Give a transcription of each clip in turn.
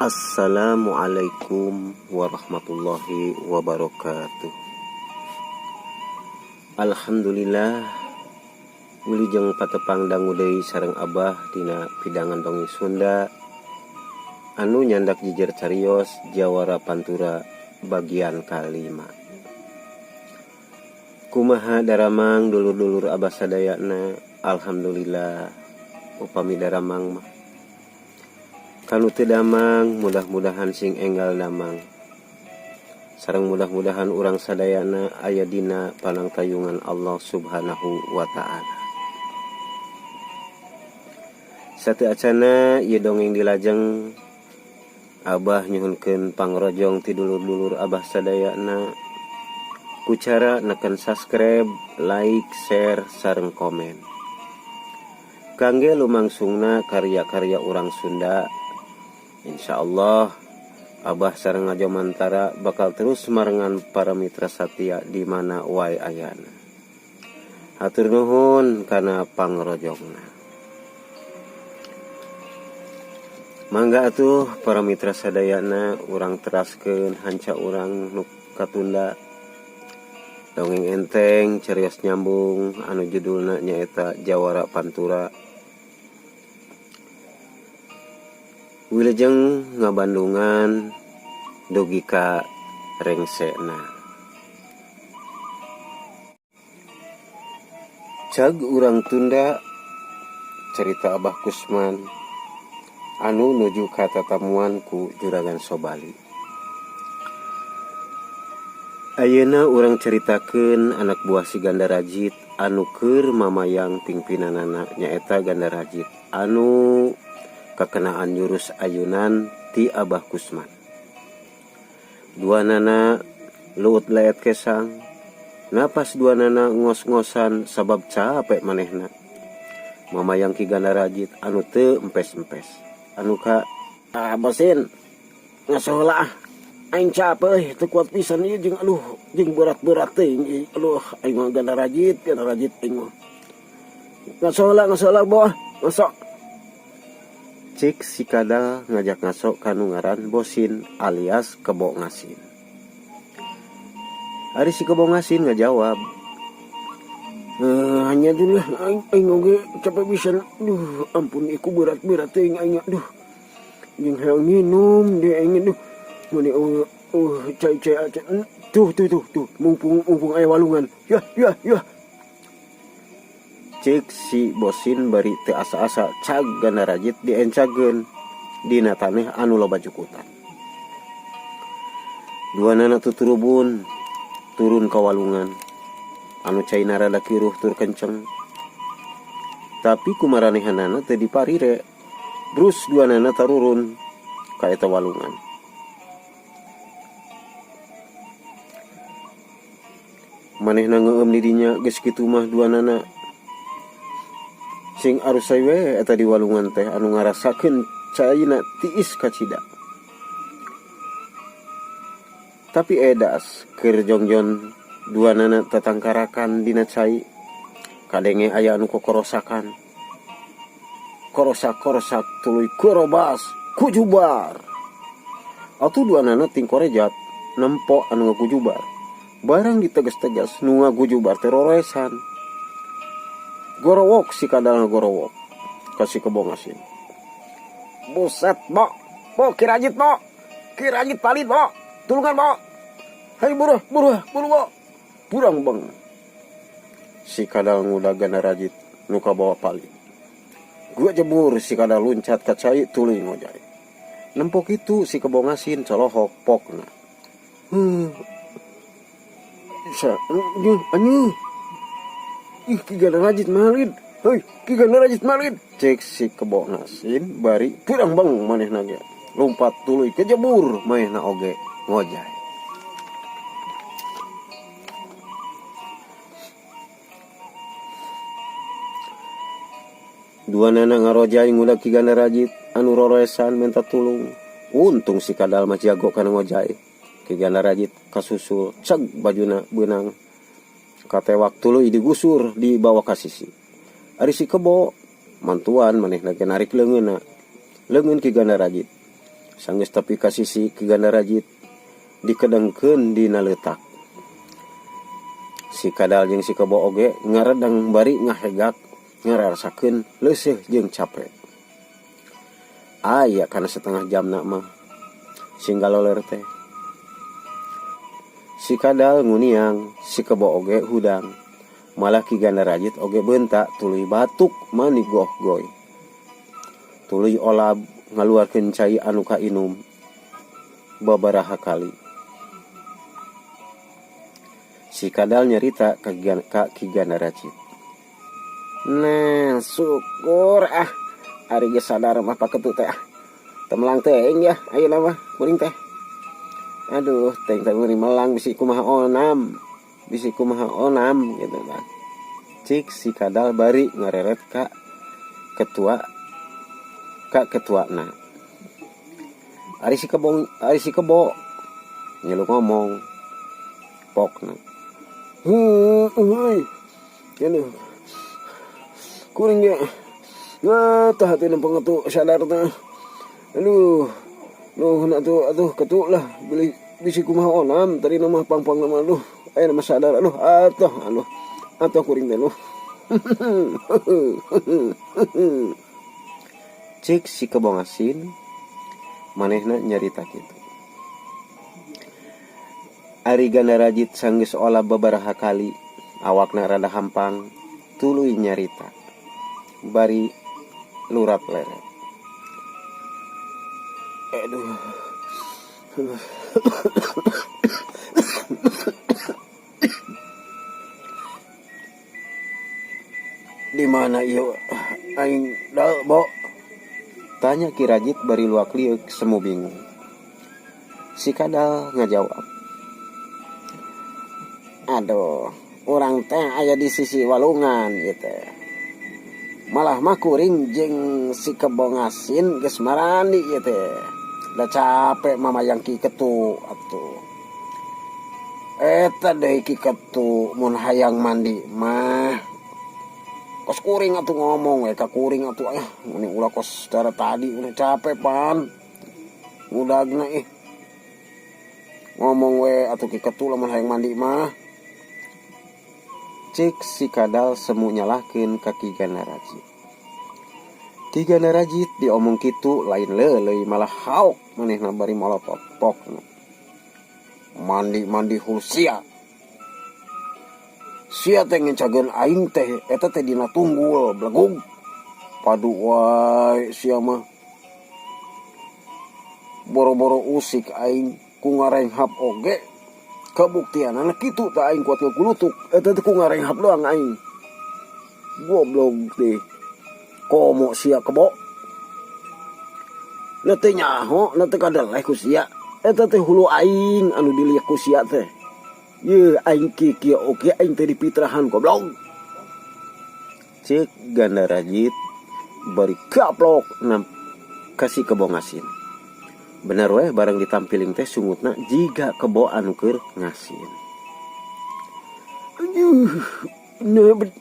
Assalamualaikum warahmatullahi wabarakatuh. Alhamdulillah Wilujeng patepang dangu deui sareng Abah dina pidangan dongeng Sunda anu nyandak jejer carios Jawara Pantura bagian kalima. Kumaha daramang dulur-dulur Abah sadayana? Alhamdulillah upami daramang mah. Kanu teu damang mudah-mudahan sing enggal damang. Sareng mudah-mudahan urang sadayana aya dina panangtayungan Allah Subhanahu wa taala. Sateu acana ieu dongeng dilajeng Abah nyuhunkeun pangrojong ti dulur-dulur Abah sadayana ku cara neken subscribe, like, share sareng komen. Kangge lumangsungna karya-karya urang Sunda. Insya Allah Abah sareng Ngajomantara bakal terus marengan para mitra satia di mana wae ayana. Hatur nuhun kana pangrojongna. Mangga atuh para mitra sadayana urang teraskeun hanca urang nu katunda. Dongeng enteng carios nyambung anu judulna nyaeta Jawara Pantura. Wilujeng ngabandungan dugi ka rengsena. Cag urang tunda carita Abah Kusman anu nuju ka tatamuan ku Juragan Sobali. Ayeuna urang caritakeun anak buah si Gandarajit anu keur mamayang pingpinanana nyaeta Gandarajit anu kakenaan jurus ayunan ti Abah Kusman. Dua nana luut leet kesang, napas dua nana ngos-ngosan sabab capek manehna. Mamayang Ki Gandarajit anu teu empes-empes. Anu ka ah bosin ngaso heula ah. Aing capek euy teu kuat pisan ieu jeung aduh jeung berat-berat teuing aduh aing mah Gandarajit, Gandarajit aing mah. Ngaso heula ngaso heula boh ngaso. Cik si kadal ngajak ngaso kanu ngaran Bosin alias Kebo Ngasin. Ari si Kebo Ngasin ngajawab. Hanya dulu aing aing oge capek pisan. Duh, ampun iku berat-berat teuing aing duh. Jeung hayang nginum deui aing duh. Mani cai-cai aja. Tuh tuh tuh tuh mumpung mumpung aya walungan. Yah yah yah. Cek si Bosin bari teu asa-asa cag Gandarajit diencageun dina taneuh anu loba jukutan. Duanana tuturubun turun ka walungan anu caina rada kiruh tur kenceng. Tapi kumaranehanana teu diparire. Brus duanana tarurun ka eta walungan. Manehna ngeueum di dinya geus kitu mah duanana sing arusai we eta di walungan teh anu ngarasakeun caina tiis kacida. Tapi edas keur jongjon duanana tatangkarakan dina cai kadenge aya anu kokorosakan. Korosak-korosak tuluy korobas kujubar. Atuh duanana tingkorejat nempo anu ngagujubar. Barang ditegas-tegas nu ngagujubar teh roroesan. Gorowok si kadal ngagorowok ka si Kebo Ngasin. Buset, Bo. Bo, Ki Rajit, Bo. Ki Rajit palit, Bo. Tulungan, Bo. Hayu buruh, buruh, buru, Bo. Burang beng. Si kadal ngudag Gandarajit nu kabawa palit. Gua jebur si kadal luncat ka cai tuluy ngojay. Nempo kitu si Kebo Ngasin colohok pokna. Sa, anjing. Ih, Ki Gandarajit malid. Hei, Ki Gandarajit malid. Cek si Kebo Ngasin bari purang beng manehna ge. Lumpat tuluy kejebur manehna oge ngojay. Duanana ngarojay ngudag Ki Gandarajit anu roroesan menta tulung. Untung si kadal mah jago kana ngojay. Ki Gandarajit kasusul ceg bajuna beunang. Katewak tuluy digusur dibawa ka sisi. Ari si Kebo mantuan manehna ge narik leungeunna. Leungeun Ki Gandarajit. Sanggeus tepi ka sisi Ki Gandarajit dikedengkeun dina leutak. Si Kadal jeung si Kebo oge ngaredeng bari ngahegak ngarasakeun leuseuh jeung cape. Aya kana satengah jamna mah singgaloler teh. Si Kadal nguniang, si Kebo oge hudang. Malah Ki Gandarajit oge beunta tuluy batuk mani goh-goy. Tuluy olab ngaluarkeun cai anu kainum babaraha kali. Si Kadal nyarita ka Ki Gandarajit. Nah, syukur ah ari geus sadar mah paketu teh ah. Teu melang teuing yah ayeuna mah kuring teh. Aduh, teuing teh meuni melang bisi kumaha onam. Bisi kumaha onam gitu tah. Cik si Kadal bari ngareret ka ketua ka ketuana. Ari si kebong ari si kebo ngilu ngomong pokna. Heuh, euy. Aduh. Kuring ge. Ngatah atuh nempang atuh sadar teh. Aduh. Nuhun atuh atuh ketu lah beli bisi kumaha onam tadi mah pangpang mah aduh aya mah sadar aduh atuh aduh atuh kuring teh aduh. Cik si kebo ngasin manehna nyarita kitu. Ari Gandarajit sanggeus olah babaraha kali awakna rada hampang tuluy nyarita bari lurap leret. Aduh. Di mana ieu aing dal bo? Tanya Ki Rajit bari luak lieuk semu bingung. Si Kadal ngajawab. Aduh, urang teh aya di sisi walungan ieu teh. Malah mah kuring jeung si Kebo Ngasin geus marandi ieu teh. Da capek mamayang Ki Ketu atuh. Eta deui Ki Ketu mun hayang mandi mah. Kos kuring atuh ngomong we ka kuring atuh ah meni ulah kos cara tadi udah capek pan. Ngudagna ih. Ngomong we atuh Ki Ketu lamun hayang mandi mah. Cik si Kadal semu nyalahkeun ka Ki Gandarajit. Ki Gandarajit diomong kitu lain leuleuy malah haok manehna bari molotot pokna. Mandi-mandi hulu sia. Sia teh ngencageun aing teh eta teh dina tunggul belegug. Padu wae sia mah. Boro-boro usik aing ku ngarenghap oge. Kabuktianana kitu tah aing kuat ngakulutuk eta teh ku ngarenghap doang aing. Goblok teh. Komo sia kebo. Na teh nyaho, na teh kadeleh ku sia. Eta teh hulu aing anu diliak ku sia teh. Yeuh aing kieu-kieu oge aing teh dipitrahan goblok. Ceuk Gandarajit bari gaplok na ka si Kebo Ngasin. Bener weh bareng ditampiling teh sungutna jiga kebo anu keur ngasin. Aduh,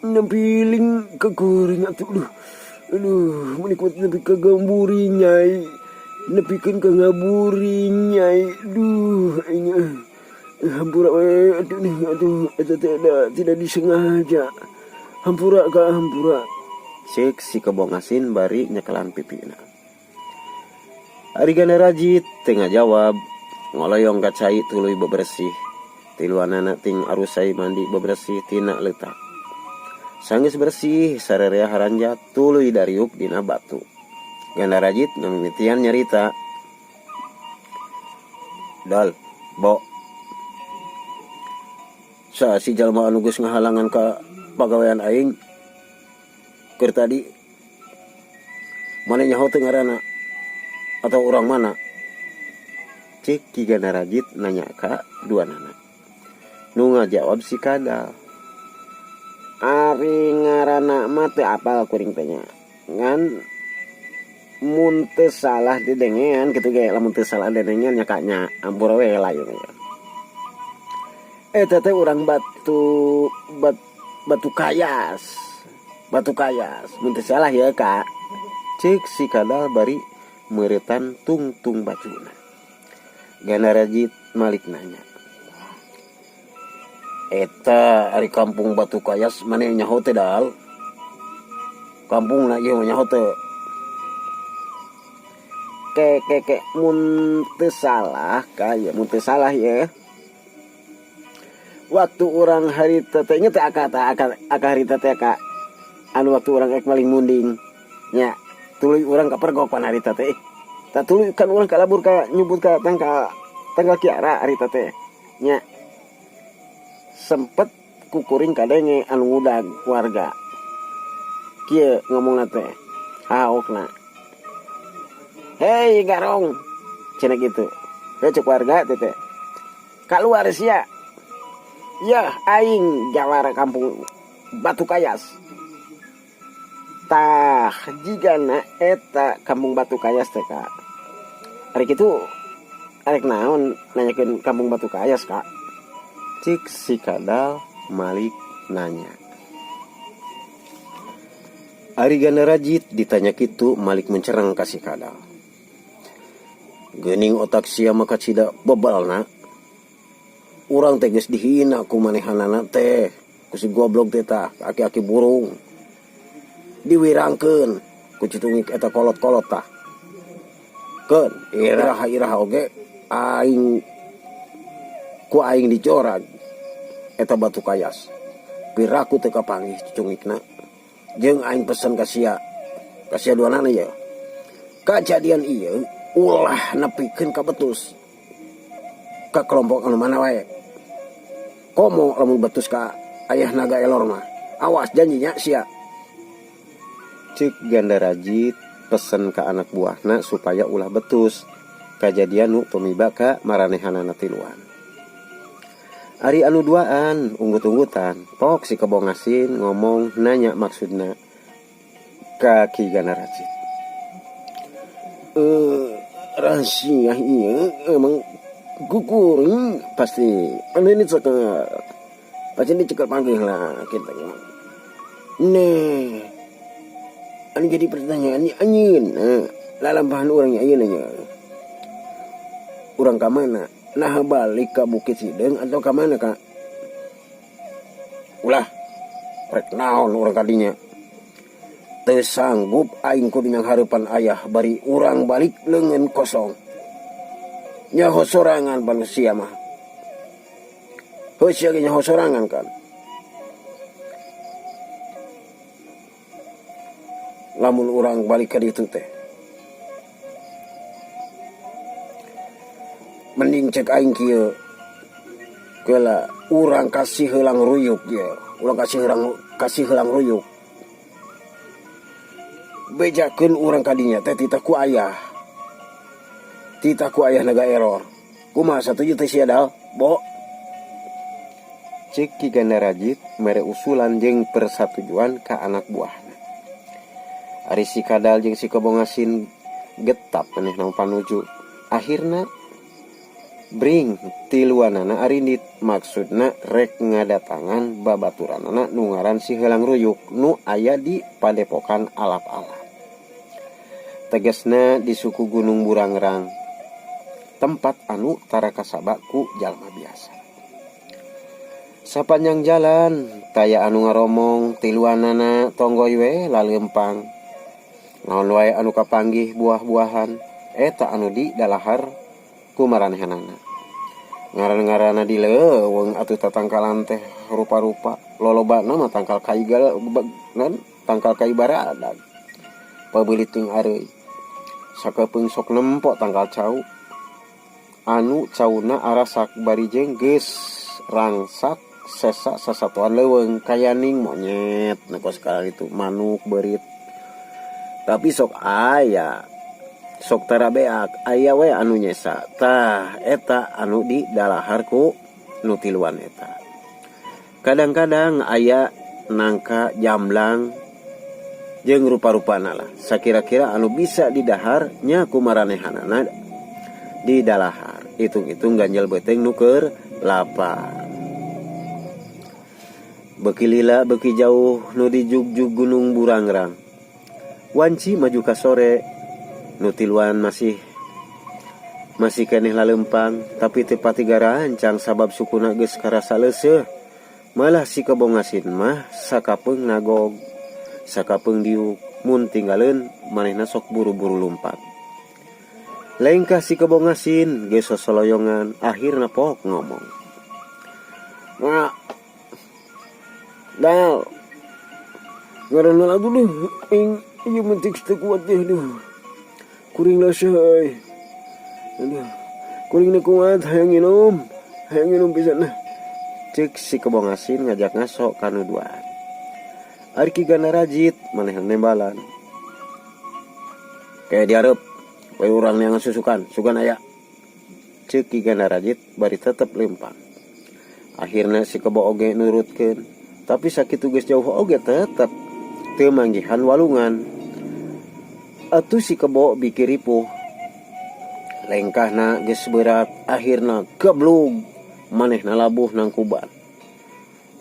nampiling ka kuring atuh aduh. Aduh, meuni kuat nepi ka gamburi nyai. Nepikeun ka ngaburi nyai. Aduh, aing hampura we atuh nih atuh eta teh da tidak disengaja. Hampura ka hampura. Ceuk si Kebo Ngasin bari nyekelan pipina. Ari Gandarajit teu ngajawab, ngoloyong ka cai tuluy beberesih. Tiluanana ting arusai mandi beberesih tina leutak. Sanggeus beresih sarerea haranjat tuluy dariuk dina batu. Gandarajit ngamimitian nyarita. Dal, bo. Saha si jalma anu geus ngahalangan ka pagawean aing keur tadi? Maneh nyaho teu ngaranna atau urang mana? Cik Ki Gandarajit nanya ka duanana. Nu ngajawab si Kadal. Ari ngaranna mah teu apal kuring teh nya. Ngan mun teu salah didengean kitu ge lamun teu salah didengean nya ka nya ampura we lain. Eta teh urang batu bat, batu kayas. Batu kayas mun teu salah ya ka. Cik si Kadal bari meuretan tungtung bajuna. Ganarajit malik nanya. Eta ari kampung Batu Kayas maneh nyaho teh dal? Kampungna ieu mah nyaho teu? Ke ke ke mun teu salah ka ieu mun teu salah ieu. Waktu urang harita teh nya teh aka tah aka aka harita teh ka anu waktu urang ek maling munding nya tuluy urang kapergok pan harita teh ih tah tuluy kan urang kalabur ka nyumput ka tangkal tangkal kiara harita teh nya sempet ku kuring kadenge anu ngudag warga kieu ngomongna teh hahaokna hei garong cenah kitu heuh cek warga teh teh. Kaluar sia. Yah aing jawara kampung Batu Kayas. Tah jigana eta kampung Batu Kayas teh ka. Ari kitu arek naon nanyakeun kampung Batu Kayas ka. Cik si kadal Malik nanya. Ari Ganarajit ditanya kitu Malik mencereng ka si kadal. Geuning otak sia mah kacida bebalna. Urang teh geus dihina ku manehanana teh, ku si goblok teh tah, aki-aki burung. Diwirangkeun ku citungik eta kolot-kolot tah. Keun, iraha-iraha oge aing ku aing dicorag eta batu kayas. Piraku teu kapanggih cicungikna. Jeung aing pesen ka sia, ka sia duanana ieu. Kajadian ieu ulah nepikeun ka betus ka kelompok anu mana wae. Komo lamun betus ka ayah naga elor mah. Awas janji nya sia. Cek Gandarajit pesen ka anak buahna supaya ulah betus kajadian nu tumiba ka maranehanana tiluan. Ari anu duaan unggut-unggutan, pok si Kebo Ngasin ngomong nanya maksudna ka Ki Ganarajit. Eh, rahasia ieu emang guguring pasti anu ini cekal pasti ini cekal panggih lah kita. Nah, anu jadi pertanyaan anjeun nah, lalampahan urang ayeuna nya. Urang ka mana? Nah balik ka Bukit Sideung atau ka mana ka? Ulah rek naon urang kadinya. Teu sanggup aing kudu nyanghareupan ayah bari urang balik leungeun kosong. Nyaho sorangan pan sia mah. Heuh sia ge nyaho sorangan kan. Lamun urang balik ka ditu teh. Mending cek aing kieu. Kela urang kasih heulang ruyuk ieu. Urang kasih heulang kasih heulang ruyuk. Bejakeun urang kadinya teh titah ku ayah. Titah ku ayah naga eror. Kumaha satuju teh sia dal, Bo? Cek Ki Gandarajit mere usulan jeung persatujuan ka anak buahna. Ari si Kadal jeung si Kebo Ngasin getap manehna mah panuju. Akhirna Bring tiluanana arindit, maksudna rek ngadatangan babaturanana nu ngaran si Heulang Ruyuk nu aya di padepokan Alap-alap. Tegesna di suku Gunung Burangrang, tempat anu tara kasaba ku jalma biasa. Sapanjang jalan, taya anu ngaromong, tiluanana tonggoy we laleumpang. Naon wae anu kapanggih buah-buahan, eta anu di dalahar ku maranehanana. Ngaran-ngaranna di leuweung atuh tatangkalan teh rupa-rupa, lolobana mah tangkal kai gal naon tangkal kai baradag. Pabeulit jeung areuy. Sakepeung sok nempo tangkal cau anu cauna arasak bari jeung geus rangsak sesa sasatoan leuweung kayaning monyet nu kos itu manuk beurit. Tapi sok aya sok tara beak aya we anu nyesa tah eta anu di dalahar ku nu tiluan eta. Kadang-kadang aya nangka jamblang jeung rupa-rupana lah sakira-kira anu bisa didahar nya ku maranehanana di dalahar hitung-hitung ganjel beuteung nu keur lapar. Beuki lila beuki jauh nu dijugjug Gunung Burangrang. Wanci maju ka sore. Nu tiluan masih masih keneh lalempang tapi teu pati garancang sabab sukuna geus karasa leuseuh. Malah si Kebo Ngasin mah sakapeung nagog, sakapeung diuk, mun tinggaleun manehna sok buru-buru lumpat. Lengkah si Kebo Ngasin geus sosoloyongan akhirna pok ngomong. Nah, dal, ngaranna lagu deh, ing ieu mentik teu kuat deh, aduh. Kuring leuseuh euy. Aduh, kuring teu kuat hayang nginum pisan nah. Ceuk si Kebo Ngasin ngajak ngaso ka nu duaan. Ari Ki Ganarajit manehna nembalan. Kayak diarep, we urang neangan susukan, sugan aya. Ceuk Ki Ganarajit bari tetep lempang. Akhirna si Kebo oge nurutkeun, tapi sakitu geus jauh oge tetep teu manggihan walungan. Atuh si Kebo biki ripuh. Lengkahna geus berat, akhirna geblug manehna labuh nangkuban.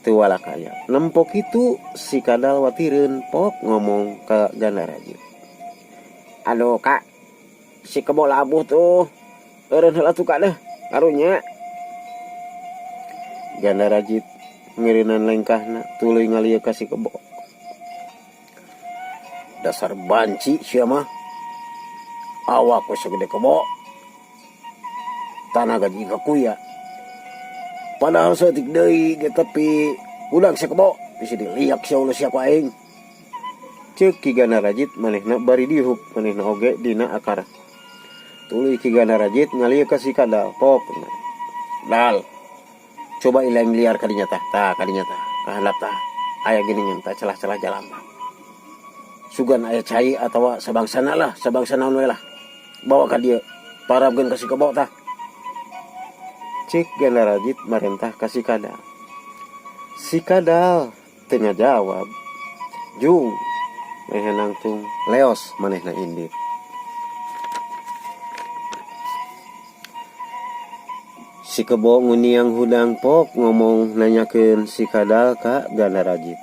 Teu walakaya. Nempo kitu si Kadal watireun pok ngomong ka Ganarajit. Aduh kak, si Kebo labuh tuh. Eureun heula tuh kak deh, karunya. Ganarajit ngeureunnan lengkahna tuluy ngalieu ka si Kebo. Dasar banci sia mah. Awak we sagede kebo. Tanaga jiga kuya. Padahal saeutik deui ge tepi udang si Kebo bisi diliak sia ulah sia ku aing. Ceuk Ki Ganarajit manehna bari dihup manehna oge dina akar. Tuluy Ki Ganarajit ngalieu ka si Kadal pokna. Dal, coba ilaing liar kadinya tah, tah kadinya tah, kahandap tah. Aya geuningan tah celah-celah jalama. Sugan aya cai atawa sabangsana lah, sabangsa naon we lah. Bawa ka dieu, parabkeun ka si Kebo tah. Ceuk Ganarajit marentah ka si Kadal. Si Kadal teu ngajawab. Jung, manehna nangtung, leos manehna indit. Si Kebo nguniang hudang pok ngomong nanyakeun si Kadal ka Ganarajit.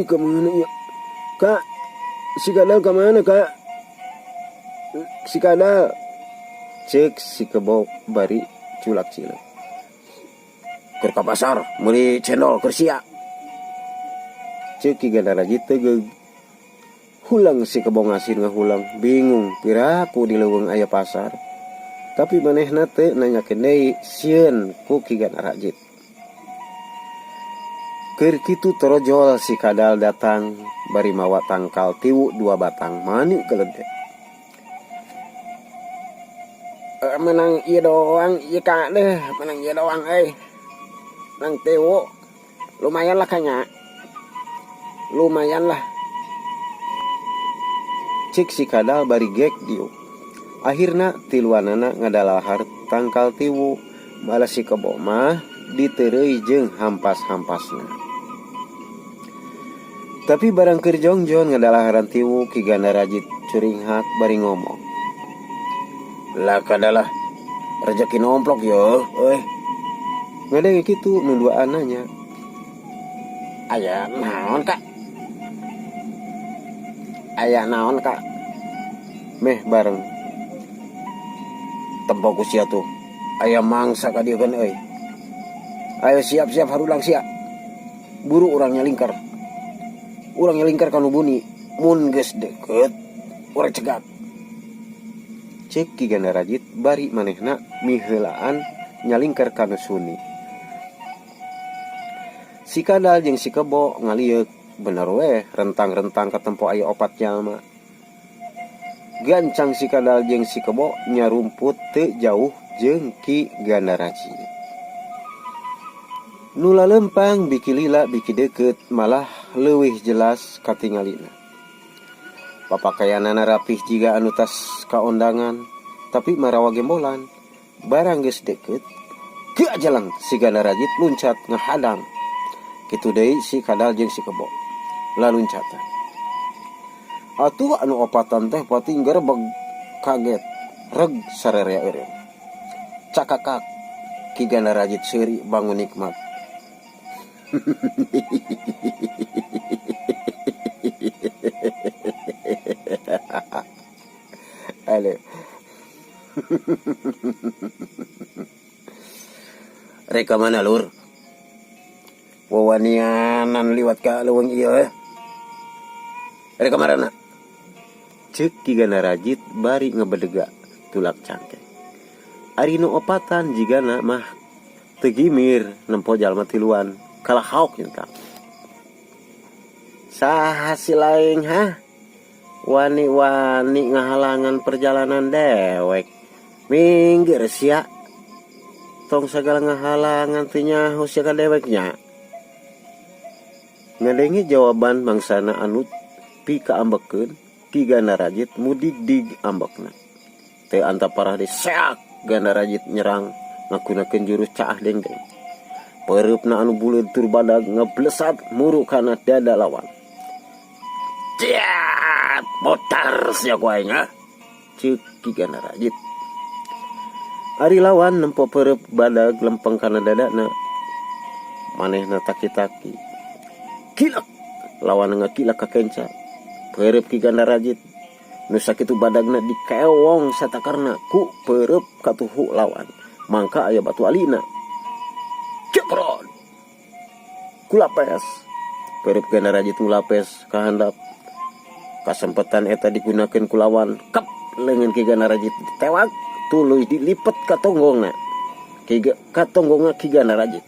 Ka mana ya? Kak, si Kadal ka mana kak? Si Kadal. Ceuk si Kebo bari culak cileuk. Keur ka pasar meuli cendol keur sia. Ceuk Ki Ganarajit tegeug. Hulang si Kebo Ngasin ngahulang, bingung piraku di leuweung aya pasar. Tapi manehna teu nanyakeun deui sieun ku Ki Ganarajit. Keur kitu torojol si Kadal datang bari mawa tangkal tiwu dua batang mani geledek. Menang ieu doang ieu ka deh, menang ieu doang euy. Menang tiwu. Lumayan lah kanya. Lumayan lah. Cik si Kadal bari gek diuk. Akhirna tiluanana ngadalahar tangkal tiwu, malah si Kebo mah diteureuy jeung hampas-hampasna. Tapi barang keur jongjon ngadalaharan tiwu Ki Ganarajit curinghak bari ngomong. Lah kadalah rejeki nomplok yo euy. Ngadenge kitu nu duaan nanya. Aya naon kak? Aya naon kak? Meh bareng. Tempo ku sia tuh. Aya mangsa ka dieu kan euy. Ayo siap-siap harulang sia. Buru urang nyalingkar. Urang nyalingkar ka nu buni. Mun geus deukeut urang cegat. Ceuk Ki Ganarajit bari manehna miheulaan nyalingkar ka nu suni. Si Kadal jeung si Kebo ngalieuk bener weh rentang-rentang katempo aya opat jalma. Gancang si Kadal jeung si Kebo nyarumput teu jauh jeung Ki Ganarajit. Nu lalempang biki lila biki deukeut malah leuwih jelas katingalina. Papakayanana rapih jiga anu tas kaondangan, tapi marawa gembolan. Barang geus deukeut, geajalang si Ganarajit luncat ngahadang. Kitu deui si Kadal jeung si Kebo laluncatan. Atuh anu opatan teh pati gerebeg kaget reg sarerea eureun. Cakakak Ki Ganarajit seuri bangun nikmat. Aduh. Rek ka mana lur? Wawanianan liwat ka leuweung ieu eh. Rek ka marana? Ceuk Ki Ganarajit bari ngebedega tulak cangkeng. Ari nu opatan jigana mah teu gimir nempo jalma tiluan kalah haok nyentang. Saha si laing hah? Wani-wani ngahalangan perjalanan dewek. Minggir sia. Tong sagala ngahalangan teu nyaho sia ka dewek nya. Ngadenge jawaban mangsana anu pikaambekeun Ki Gandarajit mudig-dig ambekna. Teu anta parah deui seak Gandarajit nyerang ngagunakeun jurus caah dengdeng. Pereupna anu buleud tur badag ngablesat muru kana dada lawan. Ciat botar sia ku aing ah. Ceuk Ki Gandarajit. Ari lawan nempo pereup badag lempeng kana dadana. Manehna taki-taki. Kilek! Lawan ngakilek ka kenca. Pereup Ki Gandarajit nu sakitu badagna dikeong satakarna ku pereup katuhu lawan. Mangka aya batu alina. Ceprot! Kulapes. Pereup Gandarajit ngulapes ka handap. Kasempetan eta digunakeun ku lawan. Kep! Leungeun Ki Gandarajit ditewak tuluy dilipet ka tonggongna. Ka tonggongna Ki Gandarajit.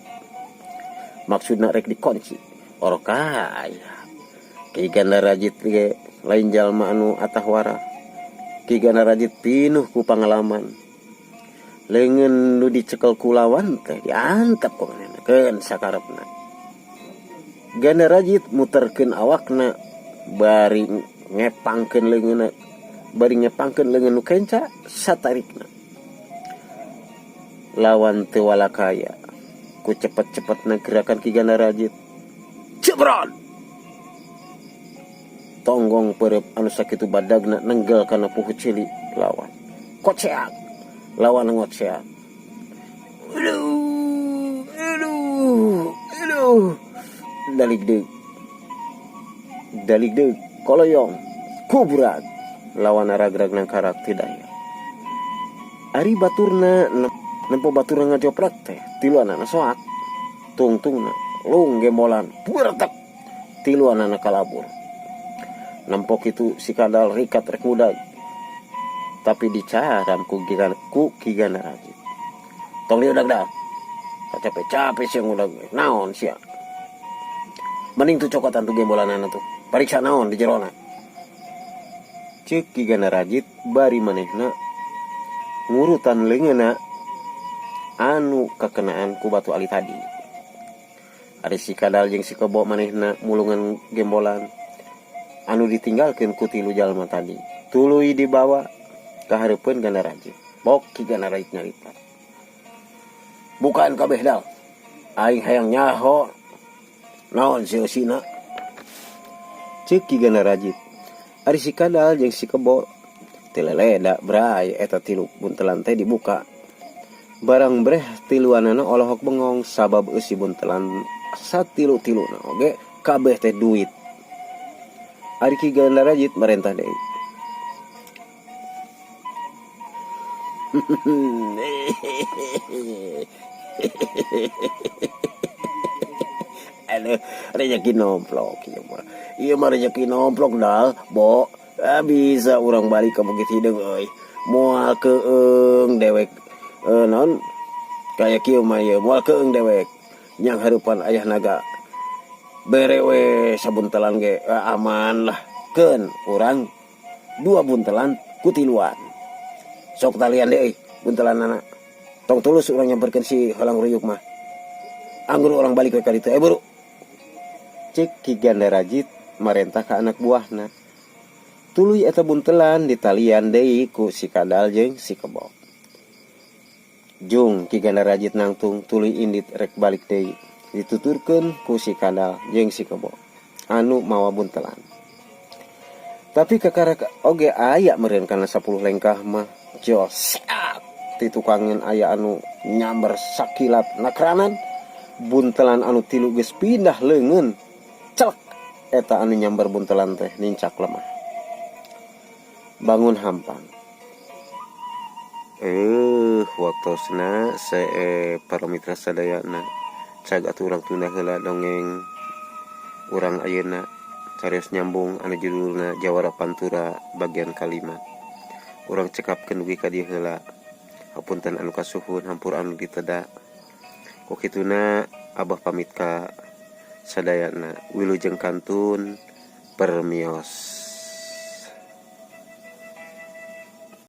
Maksudna rek dikonci. Orok aya. Ki Gandarajit ge lain jalma anu atah warah. Ki Gandarajit pinuh ku pangalaman. Leungeun nu dicekel ku lawan teh diantep ku manehna keun sakarepna. Gandarajit muterkeun awakna bari ngepangkeun leungeunna bari ngepangkeun leungeun nu kenca satarikna. Lawan teu walakaya ku cepet-cepetna gerakan Ki Gandarajit. Jebrot! Tonggong pereup anu sakitu badagna nenggel kana puhu cili lawan. Koceak! Lawan ngoceak. Aduh, aduh, aduh. Daligdeug. Daligdeug koloyong kubrak lawan ragrag nangkarak ti daya. Ari baturna nempo baturna ngajoprak teh tiluanana soak. Tungtungna lung gembolan puertek tiluanana kalabur. Nempo kitu si kadal rikat rek ngudag tapi dicaram ku ku Ki Ganarajit. Tong diudag dah. Kacape-cape sia ngudag naon sia. Mending tu cokotan tu gembolanana tuh. Pariksa naon di jerona. Ceuk Ki Ganarajit bari manehna ngurutan leungeunna anu kakenaan ku batu ali tadi. Ari si kadal jeung si kebo manehna mulungan gembolan anu ditinggalkeun ku tilu jalma tadi. Tuluy dibawa ka hareupeun Ganarajit. Bok Ki Ganarajit nyarita. Bukaan kabeh dal. Aing hayang nyaho naon si eusina. Ceuk Ki Ganarajit. Ari si kadal jeung si kebo teu leleda bray eta tilu buntelan teh dibuka. Barang breh tiluanana olohok bengong sabab eusi buntelan satilu-tiluna oge kabeh teh duit. Ari Ki Gandarajit marentah deui. Aduh, rejeki nomplok ieu mah. Ieu mah rejeki nomplok dal, bo. Ah, bisa urang balik ka Bukit Hideung euy. Moal keung dewek eh, naon kaya kieu mah ieu moal keung dewek. Nyang hareupan ayah naga. Bere we sabuntelan ge eh, aman lah. Keun urang dua buntelan ku tiluan. Sok talian deui buntelanana. Tong tulus urang nyamperkeun si Halang Ruyuk mah. Anggur urang balik we ka ditu. Eh buru. Cek Ki Gandarajit marentah ka anak buahna. Tuluy eta buntelan ditalian deui ku si Kadal jeung si Kebo. Jung Ki Gandarajit nangtung tuluy indit rek balik deui. Dituturkeun ku si Kadal jeung si Kebo anu mawa buntelan. Tapi kakarak oge aya meureun kana sapuluh lengkah mah. Jos seak ti tukangeun aya anu nyamber sakilat nakranan buntelan anu tilu geus pindah leungeun celek eta anu nyamber buntelan teh nincak lemah. Bangun hampang. Eh waktosna see para mitra sadayana cag atuh urang tunda heula dongeng urang ayeuna carios nyambung anu judulna Jawara Pantura bagian kalima. Urang cekapkeun dugi ka dieu heula. Hapunten anu kasuhun hampura anu diteda. Ku kituna Abah pamit ka sadayana wilujeng kantun permios.